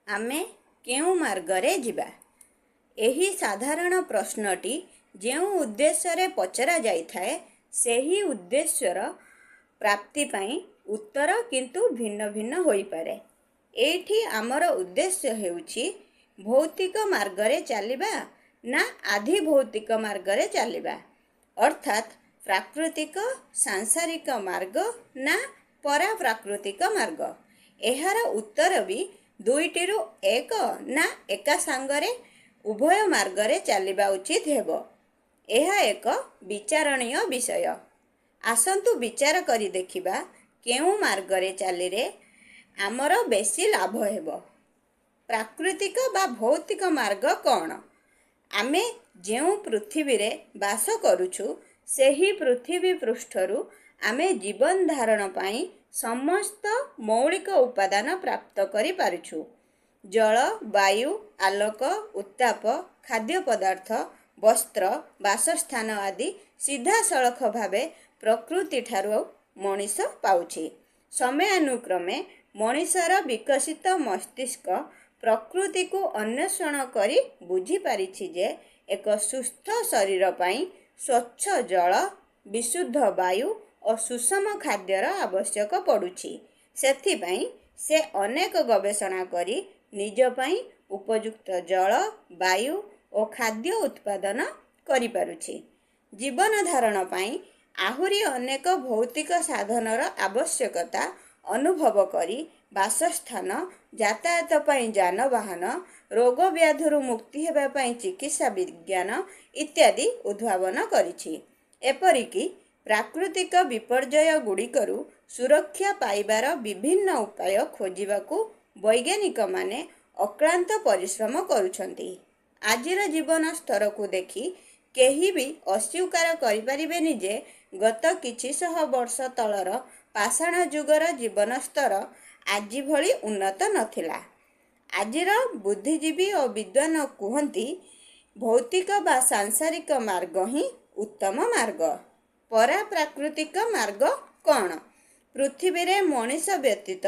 ଆମେ କେଉଁ ମାର୍ଗରେ ଯିବା? ଏହି ସାଧାରଣ ପ୍ରଶ୍ନଟି ଯେଉଁ ଉଦ୍ଦେଶ୍ୟରେ ପଚରା ଯାଇଥାଏ, ସେହି ଉଦ୍ଦେଶ୍ୟର ପ୍ରାପ୍ତି ପାଇଁ ଉତ୍ତର କିନ୍ତୁ ଭିନ୍ନ ଭିନ୍ନ ହୋଇପାରେ। ଏଇଠି ଆମର ଉଦ୍ଦେଶ୍ୟ ହେଉଛି ଭୌତିକ ମାର୍ଗରେ ଚାଲିବା ନା ଆଧିଭୌତିକ ମାର୍ଗରେ ଚାଲିବା, ଅର୍ଥାତ୍ ପ୍ରାକୃତିକ ସାଂସାରିକ ମାର୍ଗ ନା ପରାପ୍ରାକୃତିକ ମାର୍ଗ। ଏହାର ଉତ୍ତର ବି ଦୁଇଟିରୁ ଏକ ନା ଏକା ସାଙ୍ଗରେ ଉଭୟ ମାର୍ଗରେ ଚାଲିବା ଉଚିତ ହେବ? ଏହା ଏକ ବିଚାରଣୀୟ ବିଷୟ। ଆସନ୍ତୁ ବିଚାର କରି ଦେଖିବା କେଉଁ ମାର୍ଗରେ ଚାଲିରେ ଆମର ବେଶୀ ଲାଭ ହେବ। ପ୍ରାକୃତିକ ବା ଭୌତିକ ମାର୍ଗ କ'ଣ? ଆମେ ଯେଉଁ ପୃଥିବୀରେ ବାସ କରୁଛୁ, ସେହି ପୃଥିବୀ ପୃଷ୍ଠରୁ ଆମେ ଜୀବନ ଧାରଣ ପାଇଁ ସମସ୍ତ ମୌଳିକ ଉପାଦାନ ପ୍ରାପ୍ତ କରିପାରୁଛୁ। ଜଳ, ବାୟୁ, ଆଲୋକ, ଉତ୍ତାପ, ଖାଦ୍ୟ ପଦାର୍ଥ, ବସ୍ତ୍ର, ବାସସ୍ଥାନ ଆଦି ସିଧାସଳଖ ଭାବେ ପ୍ରକୃତିଠାରୁ ମଣିଷ ପାଉଛି। ସମୟାନୁକ୍ରମେ ମଣିଷର ବିକଶିତ ମସ୍ତିଷ୍କ ପ୍ରକୃତିକୁ ଅନ୍ୱେଷଣ କରି ବୁଝିପାରିଛି ଯେ ଏକ ସୁସ୍ଥ ଶରୀର ପାଇଁ ସ୍ୱଚ୍ଛ ଜଳ, ବିଶୁଦ୍ଧ ବାୟୁ ଓ ସୁଷମ ଖାଦ୍ୟର ଆବଶ୍ୟକ ପଡ଼ୁଛି। ସେଥିପାଇଁ ସେ ଅନେକ ଗବେଷଣା କରି ନିଜ ପାଇଁ ଉପଯୁକ୍ତ ଜଳ, ବାୟୁ ଓ ଖାଦ୍ୟ ଉତ୍ପାଦନ କରିପାରୁଛି। ଜୀବନ ଧାରଣ ପାଇଁ ଆହୁରି ଅନେକ ଭୌତିକ ସାଧନର ଆବଶ୍ୟକତା ଅନୁଭବ କରି ବାସସ୍ଥାନ, ଯାତାୟାତ ପାଇଁ ଯାନବାହନ, ରୋଗ ବ୍ୟାଧିରୁ ମୁକ୍ତି ହେବା ପାଇଁ ଚିକିତ୍ସା ବିଜ୍ଞାନ ଇତ୍ୟାଦି ଉଦ୍ଭାବନ କରିଛି। ଏପରିକି ପ୍ରାକୃତିକ ବିପର୍ଯ୍ୟୟ ଗୁଡ଼ିକରୁ ସୁରକ୍ଷା ପାଇବାର ବିଭିନ୍ନ ଉପାୟ ଖୋଜିବାକୁ ବୈଜ୍ଞାନିକମାନେ ଅକ୍ଳାନ୍ତ ପରିଶ୍ରମ କରୁଛନ୍ତି। ଆଜିର ଜୀବନ ସ୍ତରକୁ ଦେଖି କେହି ବି ଅସ୍ୱୀକାର କରିପାରିବେନି ଯେ ଗତ କିଛି ଶହ ବର୍ଷ ତଳର ପାଷାଣ ଯୁଗର ଜୀବନ ସ୍ତର ଆଜି ଭଳି ଉନ୍ନତ ନଥିଲା। ଆଜିର ବୁଦ୍ଧିଜୀବୀ ଓ ବିଦ୍ୱାନ କୁହନ୍ତି, ଭୌତିକ ବା ସାଂସାରିକ ମାର୍ଗ ହିଁ ଉତ୍ତମ ମାର୍ଗ। ପରାପ୍ରାକୃତିକ ମାର୍ଗ କ'ଣ? ପୃଥିବୀରେ ମଣିଷ ବ୍ୟତୀତ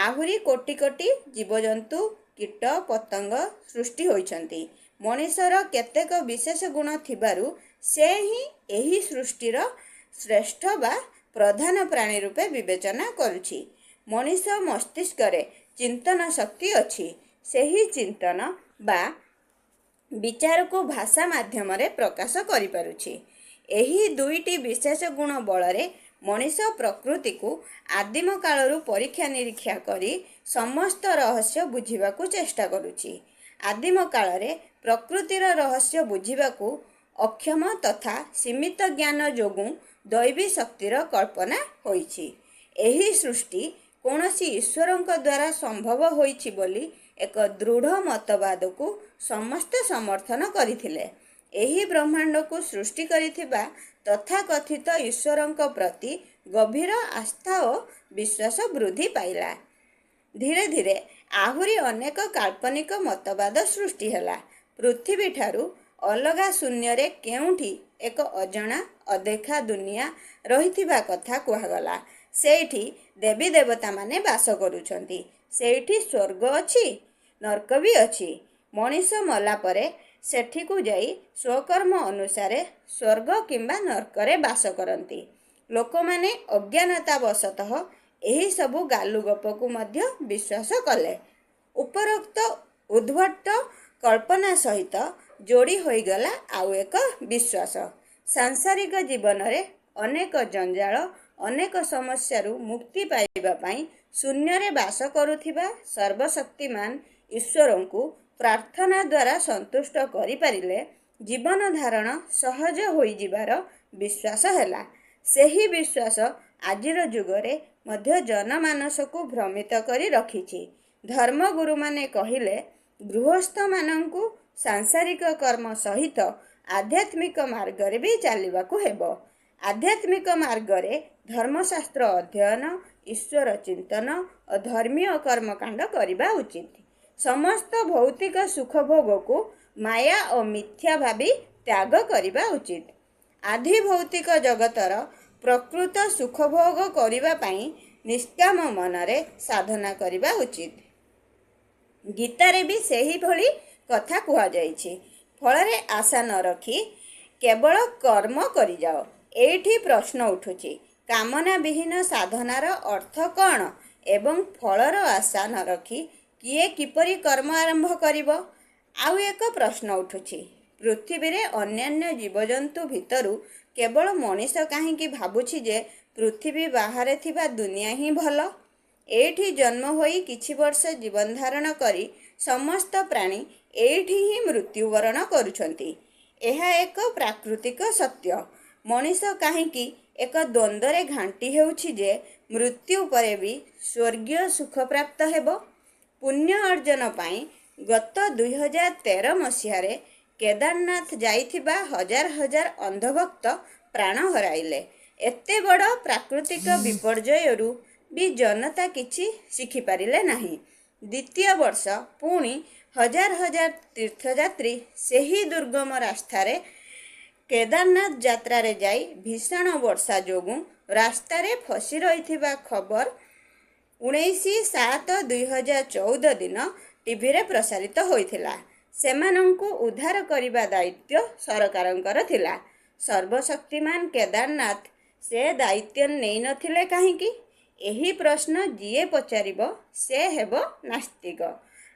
ଆହୁରି କୋଟି କୋଟି ଜୀବଜନ୍ତୁ, କୀଟ ପତଙ୍ଗ ସୃଷ୍ଟି ହୋଇଛନ୍ତି। ମଣିଷର କେତେକ ବିଶେଷ ଗୁଣ ଥିବାରୁ ସେ ହିଁ ଏହି ସୃଷ୍ଟିର ଶ୍ରେଷ୍ଠ ବା ପ୍ରଧାନ ପ୍ରାଣୀ ରୂପେ ବିବେଚନା କରୁଛି। ମଣିଷ ମସ୍ତିଷ୍କରେ ଚିନ୍ତନ ଶକ୍ତି ଅଛି। ସେହି ଚିନ୍ତନ ବା ବିଚାରକୁ ଭାଷା ମାଧ୍ୟମରେ ପ୍ରକାଶ କରିପାରୁଛି। ଏହି ଦୁଇଟି ବିଶେଷ ଗୁଣ ବଳରେ ମଣିଷ ପ୍ରକୃତିକୁ ଆଦିମ କାଳରୁ ପରୀକ୍ଷା ନିରୀକ୍ଷା କରି ସମସ୍ତ ରହସ୍ୟ ବୁଝିବାକୁ ଚେଷ୍ଟା କରୁଛି। ଆଦିମ କାଳରେ ପ୍ରକୃତିର ରହସ୍ୟ ବୁଝିବାକୁ ଅକ୍ଷମ ତଥା ସୀମିତ ଜ୍ଞାନ ଯୋଗୁଁ ଦୈବୀ ଶକ୍ତିର କଳ୍ପନା ହୋଇଛି। ଏହି ସୃଷ୍ଟି କୌଣସି ଈଶ୍ୱରଙ୍କ ଦ୍ୱାରା ସମ୍ଭବ ହୋଇଛି ବୋଲି ଏକ ଦୃଢ଼ ମତବାଦକୁ ସମସ୍ତେ ସମର୍ଥନ କରିଥିଲେ। ଏହି ବ୍ରହ୍ମାଣ୍ଡକୁ ସୃଷ୍ଟି କରିଥିବା ତଥାକଥିତ ଈଶ୍ୱରଙ୍କ ପ୍ରତି ଗଭୀର ଆସ୍ଥା ଓ ବିଶ୍ୱାସ ବୃଦ୍ଧି ପାଇଲା। ଧୀରେ ଧୀରେ ଆହୁରି ଅନେକ କାଳ୍ପନିକ ମତବାଦ ସୃଷ୍ଟି ହେଲା। ପୃଥିବୀଠାରୁ ଅଲଗା ଶୂନ୍ୟରେ କେଉଁଠି ଏକ ଅଜଣା ଅଦେଖା ଦୁନିଆ ରହିଥିବା କଥା କୁହାଗଲା। ସେଇଠି ଦେବୀ ଦେବତାମାନେ ବାସ କରୁଛନ୍ତି। ସେଇଠି ସ୍ୱର୍ଗ ଅଛି, ନର୍କ ବି ଅଛି। ମଣିଷ ମଲା ପରେ ସେଠିକୁ ଯାଇ ସ୍ୱକର୍ମ ଅନୁସାରେ ସ୍ୱର୍ଗ କିମ୍ବା ନର୍କରେ ବାସ କରନ୍ତି। ଲୋକମାନେ ଅଜ୍ଞାନତା ବଶତଃ ଏହିସବୁ ଗାଲୁଗପକୁ ମଧ୍ୟ ବିଶ୍ୱାସ କଲେ। ଉପରୋକ୍ତ ଉଦ୍ଭଟ କଳ୍ପନା ସହିତ ଯୋଡ଼ି ହୋଇଗଲା ଆଉ ଏକ ବିଶ୍ୱାସ। ସାଂସାରିକ ଜୀବନରେ ଅନେକ ଜଞ୍ଜାଳ, ଅନେକ ସମସ୍ୟାରୁ ମୁକ୍ତି ପାଇବା ପାଇଁ ଶୂନ୍ୟରେ ବାସ କରୁଥିବା ସର୍ବଶକ୍ତିମାନ ଈଶ୍ୱରଙ୍କୁ ପ୍ରାର୍ଥନା ଦ୍ୱାରା ସନ୍ତୁଷ୍ଟ କରିପାରିଲେ ଜୀବନ ଧାରଣ ସହଜ ହୋଇଯିବାର ବିଶ୍ୱାସ ହେଲା। ସେହି ବିଶ୍ୱାସ ଆଜିର ଯୁଗରେ ମଧ୍ୟ ଜନମାନସକୁ ଭ୍ରମିତ କରି ରଖିଛି। ଧର୍ମଗୁରୁମାନେ କହିଲେ, ଗୃହସ୍ଥମାନଙ୍କୁ ସାଂସାରିକ କର୍ମ ସହିତ ଆଧ୍ୟାତ୍ମିକ ମାର୍ଗରେ ବି ଚାଲିବାକୁ ହେବ। ଆଧ୍ୟାତ୍ମିକ ମାର୍ଗରେ ଧର୍ମଶାସ୍ତ୍ର ଅଧ୍ୟୟନ, ଈଶ୍ୱର ଚିନ୍ତନ ଓ ଧର୍ମୀୟ କର୍ମକାଣ୍ଡ କରିବା ଉଚିତ। ସମସ୍ତ ଭୌତିକ ସୁଖଭୋଗକୁ ମାୟା ଓ ମିଥ୍ୟା ଭାବି ତ୍ୟାଗ କରିବା ଉଚିତ। ଆଧିଭୌତିକ ଜଗତର ପ୍ରକୃତ ସୁଖଭୋଗ କରିବା ପାଇଁ ନିଷ୍କାମ ମନରେ ସାଧନା କରିବା ଉଚିତ। ଗୀତାରେ ବି ସେହିଭଳି କଥା କୁହାଯାଇଛି, ଫଳରେ ଆଶା ନ ରଖି କେବଳ କର୍ମ କରିଯାଅ। ଏଇଠି ପ୍ରଶ୍ନ ଉଠୁଛି, କାମନା ବିହୀନ ସାଧନାର ଅର୍ଥ କ'ଣ ଏବଂ ଫଳର ଆଶା ନ ରଖି କିଏ କିପରି କର୍ମ ଆରମ୍ଭ କରିବ? ଆଉ ଏକ ପ୍ରଶ୍ନ ଉଠୁଛି, ପୃଥିବୀରେ ଅନ୍ୟାନ୍ୟ ଜୀବଜନ୍ତୁ ଭିତରୁ କେବଳ ମଣିଷ କାହିଁକି ଭାବୁଛି ଯେ ପୃଥିବୀ ବାହାରେ ଥିବା ଦୁନିଆ ହିଁ ଭଲ? ଏଇଠି ଜନ୍ମ ହୋଇ କିଛି ବର୍ଷ ଜୀବନଧାରଣ କରି ସମସ୍ତ ପ୍ରାଣୀ ଏଇଠି ହିଁ ମୃତ୍ୟୁବରଣ କରୁଛନ୍ତି। ଏହା ଏକ ପ୍ରାକୃତିକ ସତ୍ୟ। ମଣିଷ କାହିଁକି ଏକ ଦ୍ୱନ୍ଦ୍ୱରେ ଘାଣ୍ଟି ହେଉଛି ଯେ ମୃତ୍ୟୁ ପରେ ବି ସ୍ୱର୍ଗୀୟ ସୁଖ ପ୍ରାପ୍ତ ହେବ? ପୁଣ୍ୟ ଅର୍ଜନ ପାଇଁ ଗତ 2013 ମସିହାରେ କେଦାରନାଥ ଯାଇଥିବା ହଜାର ହଜାର ଅନ୍ଧଭକ୍ତ ପ୍ରାଣ ହରାଇଲେ। ଏତେ ବଡ଼ ପ୍ରାକୃତିକ ବିପର୍ଯ୍ୟୟରୁ ବି ଜନତା କିଛି ଶିଖିପାରିଲେ ନାହିଁ। ଦ୍ୱିତୀୟ ବର୍ଷ ପୁଣି ହଜାର ହଜାର ତୀର୍ଥଯାତ୍ରୀ ସେହି ଦୁର୍ଗମ ରାସ୍ତାରେ କେଦାରନାଥ ଯାତ୍ରାରେ ଯାଇ ଭୀଷଣ ବର୍ଷା ଯୋଗୁଁ ରାସ୍ତାରେ ଫସି ରହିଥିବା ଖବର 19/7/2014 ଦିନ ଟିଭିରେ ପ୍ରସାରିତ ହୋଇଥିଲା। ସେମାନଙ୍କୁ ଉଦ୍ଧାର କରିବା ଦାୟିତ୍ୱ ସରକାରଙ୍କର ଥିଲା। ସର୍ବଶକ୍ତିମାନ କେଦାରନାଥ ସେ ଦାୟିତ୍ୱ ନେଇନଥିଲେ କାହିଁକି? ଏହି ପ୍ରଶ୍ନ ଯିଏ ପଚାରିବ ସେ ହେବ ନାସ୍ତିକ।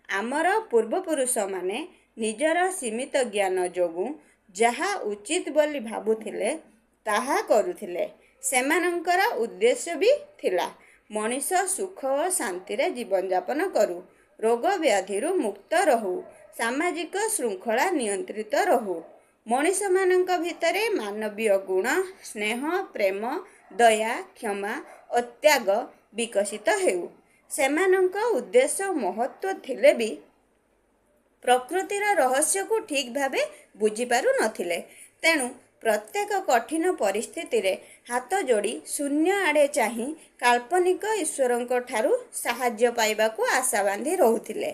ଆମର ପୂର୍ବପୁରୁଷମାନେ ନିଜର ସୀମିତ ଜ୍ଞାନ ଯୋଗୁଁ ଯାହା ଉଚିତ ବୋଲି ଭାବୁଥିଲେ ତାହା କରୁଥିଲେ। ସେମାନଙ୍କର ଉଦ୍ଦେଶ୍ୟ ବି ଥିଲା ମଣିଷ ସୁଖ ଓ ଶାନ୍ତିରେ ଜୀବନଯାପନ କରୁ, ରୋଗ ବ୍ୟାଧିରୁ ମୁକ୍ତ ରହୁ, ସାମାଜିକ ଶୃଙ୍ଖଳା ନିୟନ୍ତ୍ରିତ ରହୁ, ମଣିଷମାନଙ୍କ ଭିତରେ ମାନବୀୟ ଗୁଣ ସ୍ନେହ, ପ୍ରେମ, ଦୟା, କ୍ଷମା ଓ ତ୍ୟାଗ ବିକଶିତ ହେଉ। ସେମାନଙ୍କ ଉଦ୍ଦେଶ୍ୟ ମହତ୍ତ୍ୱ ଥିଲେ ବି ପ୍ରକୃତିର ରହସ୍ୟକୁ ଠିକ୍ ଭାବେ ବୁଝିପାରୁନଥିଲେ। ତେଣୁ ପ୍ରତ୍ୟେକ କଠିନ ପରିସ୍ଥିତିରେ ହାତ ଯୋଡ଼ି ଶୂନ୍ୟ ଆଡ଼େ ଚାହିଁ କାଳ୍ପନିକ ଈଶ୍ୱରଙ୍କ ଠାରୁ ସାହାଯ୍ୟ ପାଇବାକୁ ଆଶା ବାନ୍ଧି ରହୁଥିଲେ।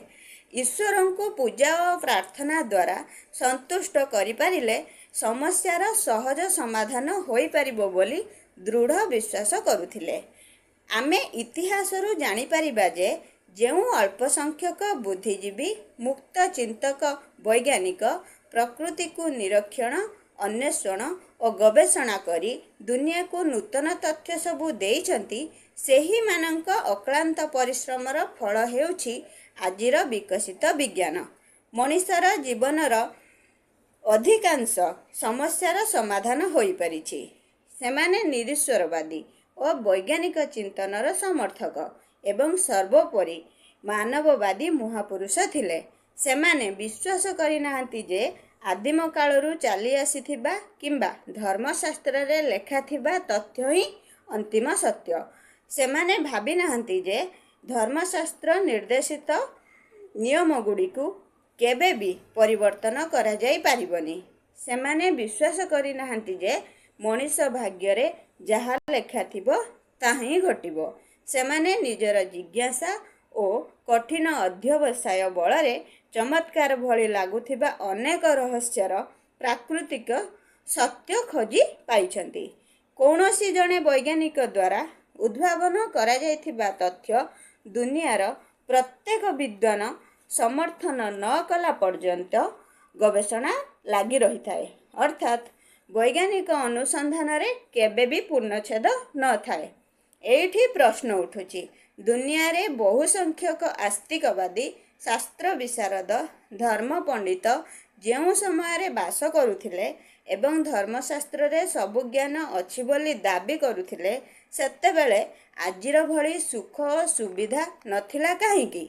ଈଶ୍ୱରଙ୍କୁ ପୂଜା ଓ ପ୍ରାର୍ଥନା ଦ୍ୱାରା ସନ୍ତୁଷ୍ଟ କରିପାରିଲେ ସମସ୍ୟାର ସହଜ ସମାଧାନ ହୋଇପାରିବ ବୋଲି ଦୃଢ଼ ବିଶ୍ୱାସ କରୁଥିଲେ। ଆମେ ଇତିହାସରୁ ଜାଣିପାରିବା ଯେ ଯେଉଁ ଅଳ୍ପ ସଂଖ୍ୟକ ବୁଦ୍ଧିଜୀବୀ, ମୁକ୍ତ ଚିନ୍ତକ ବୈଜ୍ଞାନିକ ପ୍ରକୃତିକୁ ନିରୀକ୍ଷଣ, ଅନ୍ୱେଷଣ ଓ ଗବେଷଣା କରି ଦୁନିଆକୁ ନୂତନ ତଥ୍ୟ ସବୁ ଦେଇଛନ୍ତି, ସେହିମାନଙ୍କ ଅକ୍ଳାନ୍ତ ପରିଶ୍ରମର ଫଳ ହେଉଛି ଆଜିର ବିକଶିତ ବିଜ୍ଞାନ। ମଣିଷର ଜୀବନର ଅଧିକାଂଶ ସମସ୍ୟାର ସମାଧାନ ହୋଇପାରିଛି। ସେମାନେ ନିରୀଶ୍ୱରବାଦୀ ଓ ବୈଜ୍ଞାନିକ ଚିନ୍ତନର ସମର୍ଥକ ଏବଂ ସର୍ବୋପରି ମାନବବାଦୀ ମହାପୁରୁଷ ଥିଲେ। ସେମାନେ ବିଶ୍ୱାସ କରିନାହାନ୍ତି ଯେ ଆଦିମ କାଳରୁ ଚାଲି ଆସିଥିବା କିମ୍ବା ଧର୍ମଶାସ୍ତ୍ରରେ ଲେଖାଥିବା ତଥ୍ୟ ହିଁ ଅନ୍ତିମ ସତ୍ୟ। ସେମାନେ ଭାବିନାହାନ୍ତି ଯେ ଧର୍ମଶାସ୍ତ୍ର ନିର୍ଦ୍ଦେଶିତ ନିୟମଗୁଡ଼ିକୁ କେବେ ବି ପରିବର୍ତ୍ତନ କରାଯାଇ ପାରିବନି। ସେମାନେ ବିଶ୍ୱାସ କରିନାହାନ୍ତି ଯେ ମଣିଷ ଭାଗ୍ୟରେ ଯାହା ଲେଖାଥିବ ତାହା ହିଁ ଘଟିବ। ସେମାନେ ନିଜର ଜିଜ୍ଞାସା ଓ କଠିନ ଅଧ୍ୟବସାୟ ବଳରେ ଚମତ୍କାର ଭଳି ଲାଗୁଥିବା ଅନେକ ରହସ୍ୟର ପ୍ରାକୃତିକ ସତ୍ୟ ଖୋଜି ପାଇଛନ୍ତି। କୌଣସି ଜଣେ ବୈଜ୍ଞାନିକ ଦ୍ୱାରା ଉଦ୍ଭାବନ କରାଯାଇଥିବା ତଥ୍ୟ ଦୁନିଆର ପ୍ରତ୍ୟେକ ବିଦ୍ୱାନ ସମର୍ଥନ ନ କଲା ପର୍ଯ୍ୟନ୍ତ ଗବେଷଣା ଲାଗି ରହିଥାଏ। ଅର୍ଥାତ୍ ବୈଜ୍ଞାନିକ ଅନୁସନ୍ଧାନରେ କେବେ ବି ପୂର୍ଣ୍ଣଚ୍ଛେଦ ନଥାଏ। ଏଇଠି ପ୍ରଶ୍ନ ଉଠୁଛି, ଦୁନିଆରେ ବହୁ ସଂଖ୍ୟକ ଆସ୍ତିକବାଦୀ, ଶାସ୍ତ୍ର ବିଶାରଦ, ଧର୍ମ ପଣ୍ଡିତ ଯେଉଁ ସମୟରେ ବାସ କରୁଥିଲେ ଏବଂ ଧର୍ମଶାସ୍ତ୍ରରେ ସବୁ ଜ୍ଞାନ ଅଛି ବୋଲି ଦାବି କରୁଥିଲେ, ସେତେବେଳେ ଆଜିର ଭଳି ସୁଖ ଓ ସୁବିଧା ନଥିଲା କାହିଁକି?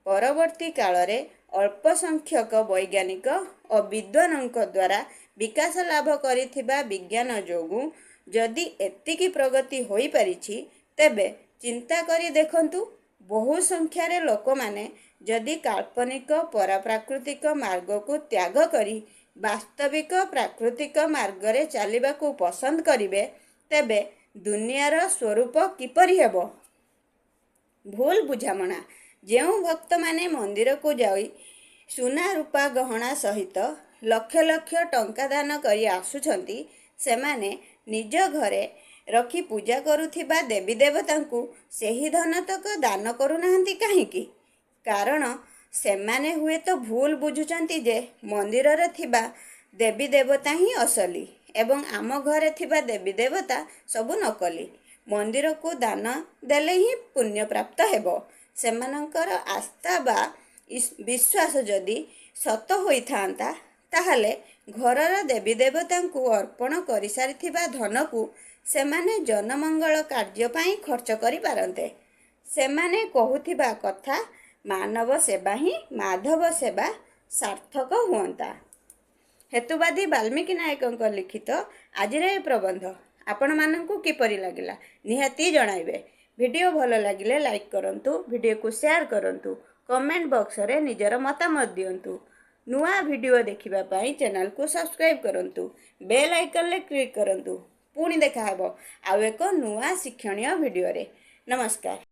ପରବର୍ତ୍ତୀ କାଳରେ ଅଳ୍ପ ସଂଖ୍ୟକ ବୈଜ୍ଞାନିକ ଓ ବିଦ୍ୱାନଙ୍କ ଦ୍ୱାରା ବିକାଶ ଲାଭ କରିଥିବା ବିଜ୍ଞାନ ଯୋଗୁଁ ଯଦି ଏତିକି ପ୍ରଗତି ହୋଇପାରିଛି, ତେବେ ଚିନ୍ତା କରି ଦେଖନ୍ତୁ, ବହୁ ସଂଖ୍ୟାରେ ଲୋକମାନେ ଯଦି କାଳ୍ପନିକ ପରାପ୍ରାକୃତିକ ମାର୍ଗକୁ ତ୍ୟାଗ କରି ବାସ୍ତବିକ ପ୍ରାକୃତିକ ମାର୍ଗରେ ଚାଲିବାକୁ ପସନ୍ଦ କରିବେ, ତେବେ ଦୁନିଆର ସ୍ୱରୂପ କିପରି ହେବ? ଭୁଲ ବୁଝାମଣା। ଯେଉଁ ଭକ୍ତମାନେ ମନ୍ଦିରକୁ ଯାଇ ସୁନା ରୂପା ଗହଣା ସହିତ ଲକ୍ଷ ଲକ୍ଷ ଟଙ୍କା ଦାନ କରି ଆସୁଛନ୍ତି, ସେମାନେ ନିଜ ଘରେ ରଖି ପୂଜା କରୁଥିବା ଦେବୀ ଦେବତାଙ୍କୁ ସେହି ଧନତକ ଦାନ କରୁନାହାନ୍ତି କାହିଁକି? କାରଣ ସେମାନେ ହୁଏତ ଭୁଲ ବୁଝୁଛନ୍ତି ଯେ ମନ୍ଦିରରେ ଥିବା ଦେବୀ ଦେବତା ହିଁ ଅସଲି ଏବଂ ଆମ ଘରେ ଥିବା ଦେବୀ ଦେବତା ସବୁ ନକଲି। ମନ୍ଦିରକୁ ଦାନ ଦେଲେ ହିଁ ପୁଣ୍ୟପ୍ରାପ୍ତ ହେବ। ସେମାନଙ୍କର ଆସ୍ଥା ବା ବିଶ୍ୱାସ ଯଦି ସତ ହୋଇଥାନ୍ତା, ତାହେଲେ ଘରର ଦେବୀ ଦେବତାଙ୍କୁ ଅର୍ପଣ କରିସାରିଥିବା ଧନକୁ ସେମାନେ ଜନମଙ୍ଗଳ କାର୍ଯ୍ୟ ପାଇଁ ଖର୍ଚ୍ଚ କରିପାରନ୍ତେ। ସେମାନେ କହୁଥିବା କଥା ମାନବ ସେବା ହିଁ ମାଧବ ସେବା ସାର୍ଥକ ହୁଅନ୍ତା। ହେତୁବାଦୀ ବାଲ୍ମୀକି ନାୟକଙ୍କ ଲିଖିତ ଆଜିର ଏ ପ୍ରବନ୍ଧ ଆପଣମାନଙ୍କୁ କିପରି ଲାଗିଲା, ନିହାତି ଜଣାଇବେ। ଭିଡ଼ିଓ ଭଲ ଲାଗିଲେ ଲାଇକ୍ କରନ୍ତୁ, ଭିଡ଼ିଓକୁ ସେୟାର କରନ୍ତୁ, କମେଣ୍ଟ ବକ୍ସରେ ନିଜର ମତାମତ ଦିଅନ୍ତୁ। ନୂଆ ଭିଡ଼ିଓ ଦେଖିବା ପାଇଁ ଚ୍ୟାନେଲକୁ ସବସ୍କ୍ରାଇବ୍ କରନ୍ତୁ, ବେଲ୍ ଆଇକନ୍ରେ କ୍ଲିକ୍ କରନ୍ତୁ। ପୁଣି ଦେଖାହେବ ଆଉ ଏକ ନୂଆ ଶିକ୍ଷଣୀୟ ଭିଡ଼ିଓରେ। ନମସ୍କାର।